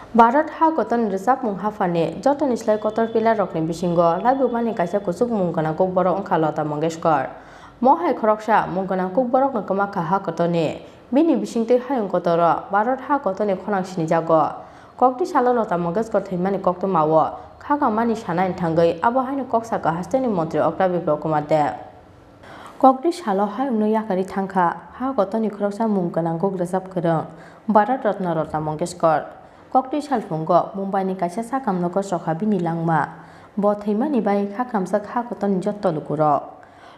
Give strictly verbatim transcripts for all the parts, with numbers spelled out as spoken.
Bharat ha kotorni rwchapmung haphani jotoni slai kotor pillar rokni bisingo laibumani kaisa kuchuk mung gwnang kokborok wngkha Lata Mangeshkar. Mo hai khoroksa mung gwnang kokborokno kwma kha ha kotorni. Bini bisingtwi hayung kotoro Bharat ha kotorni khorang sinijago. Kokti salo Lata Mangeshkar thwimani koktwmao khakamani sanani thangwi abo haino kok sakha hasteni montri okra Biplab Kumar Deb. Kokti salo hayungno yakarwi thangkha ha kotorni khoroksa mung gwnang kok rwchap kwrwng Bharat Ratna Lata Mangeshkar. Kokti salphungo Mumbaini kaisa sakam nogo chokha bini langma. Bo thwimani bai khakamjak ha kotorni jotto lukurok.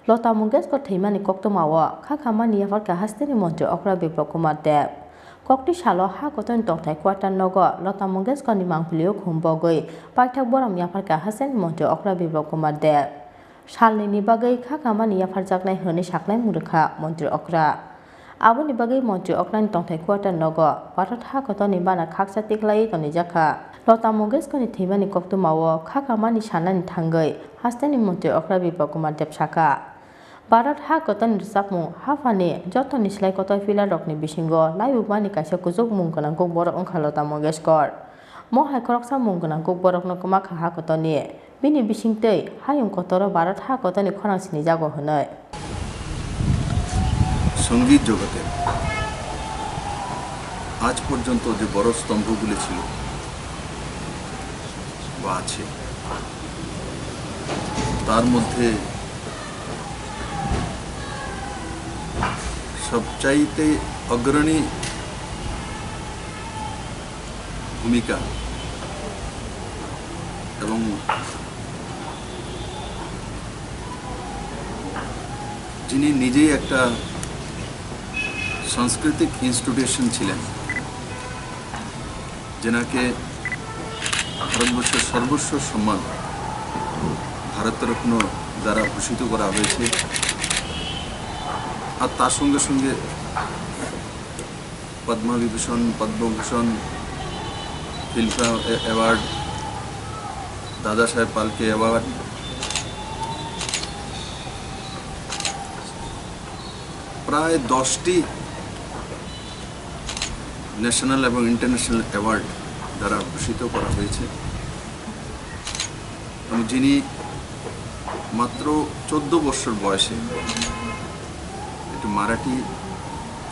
Lata Mangeshkar thwimani koktwmao khakamani yapharkha hasteni montri okra Biplab Kumar Deb. Kokti salo ha kotorni tongthai quarter nogo Lata Mangeshkarni mangpilio khum bogwi paithak borom yapharkha hasteni montri okra Biplab Kumar Deb. Salnini bagwi khakamani yapharjaknai hwnwi saknaimung rwkha montri okra. Aboni bagwi montri okrani tongthai quarter nogo Bharat ha kotorni bana khaksa tiklaiwi tonijakha. Lata Mangeshkarni thwimani koktwmao khakamani sanani thangwi hasteni montri okra Biplab Kumar Deb sakha. Bharat ha kotorni rwchapmung haphani jotoni slai kotor pillar rokni bisingo laibumani kaisa kuchuk mung gwnang kokborok wngkha Lata Mangeshkar. Mo hai khoroksa mung gwnang kokborokno kwma kha ha kotorni. Bini bisingtwi hayung kotoro Bharat ha kotorni khorang sinijago hwnwi. সঙ্গীত জগতের আজ পর্যন্ত যে বড় স্তম্ভগুলি ছিল বা আছে, তার মধ্যে সবচাইতে অগ্রণী ভূমিকা এবং যিনি নিজেই একটা সাংস্কৃতিক ইনস্টিটিউশন ছিলেন, যেনাকে ভারতবর্ষের সর্বোচ্চ সম্মান ভারতরত্ন দ্বারা ভূষিত করা হয়েছে। আর তার সঙ্গে সঙ্গে পদ্মবিভূষণ, পদ্মভূষণ, ফিল্মফেয়ার অ্যাওয়ার্ড, দাদা সাহেব ফালকে অ্যাওয়ার্ড, প্রায় দশটি ন্যাশনাল এবং ইন্টারন্যাশনাল অ্যাওয়ার্ড দ্বারা ভূষিত করা হয়েছে। এবং যিনি মাত্র চোদ্দ বছর বয়সে একটি মারাঠি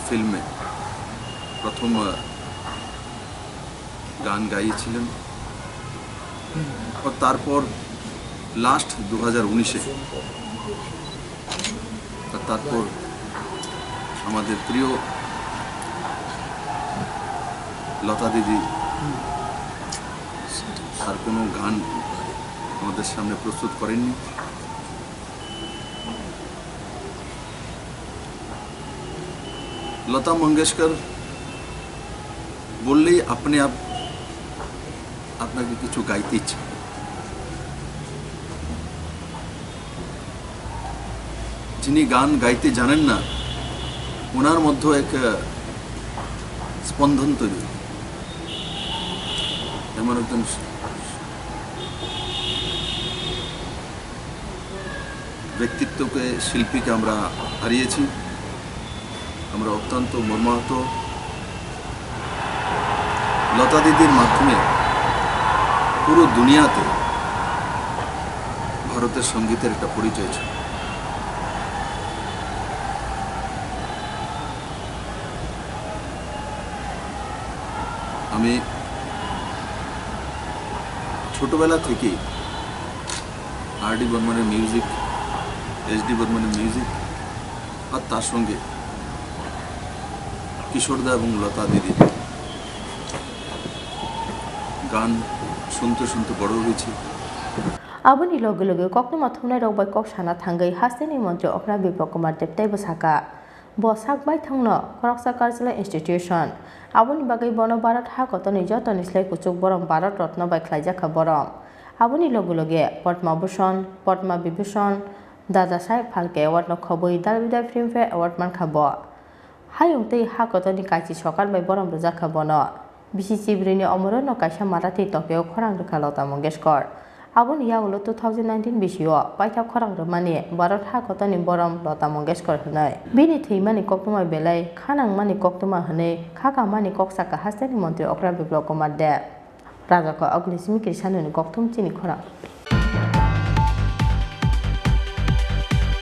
ফিল্মে প্রথম, আহ, গান গাইয়েছিলেন। ও তারপর লাস্ট দু হাজার উনিশে, আর তারপর আমাদের প্রিয় লতা দিদি আর কোনো গান আমাদের সামনে প্রস্তুত করেননি। লতা মঙ্গেশকর বললেই আপনি আপ-, আপনাকে কিছু গাইতে ইচ্ছে করে। যিনি গান গাইতে জানেন না, ওনার মধ্যে এক, আহ, স্পন্দন তৈরি হয়। এমন একজন ব্যক্তিত্বকে, শিল্পীকে আমরা হারিয়েছি। আমরা অত্যন্ত মর্মাহত। লতা দিদির মাধ্যমে পুরো দুনিয়াতে ভারতের সঙ্গীতের একটা পরিচয় ছিল। আমি ছোটবেলা থেকেই আর ডি বর্মনের মিউজিক, এস ডি বর্মনের মিউজিক, আর তার সঙ্গে কিশোরদা এবং লতা দিদির গান শুনতে শুনতে বড় হয়েছি। Aboni loge loge koktwma thumnairok bai kok sana thangwi hasteni montri okra Biplab Kumar Deb teibo sakha, bo sak baithangno khoroksa cultural institution, aboni bagwi bono Bharat ha kotorni jotoni slai kuchuk borom Bharat Ratna bai khlaijakha borom. Aboni loge loge Padma Bhushan, Padma Vibhushan, Dada Saheb Phalke Award no khobwi Dalbidal Filmfare Award mankha bo. Hayung tei ha kotorni kachi sokar bai borom rwjakha bono. Bisi chibrwini omorno kaisa Marathi tokeo khorang rwkha Lata Mangeshkar. Aboni yagulo two thousand nineteen bisio paithak khorang rwmani Bharat ha kotorni borom Lata Mangeshkar hwnwi. Bini thwimani koktwma belai kha nangmani koktwma hwnwi kha kamani kok sakha hasteni montri okra Biplab Kumar Deb. Rajako Agnisimi Krisanoni kokthum chini khorang.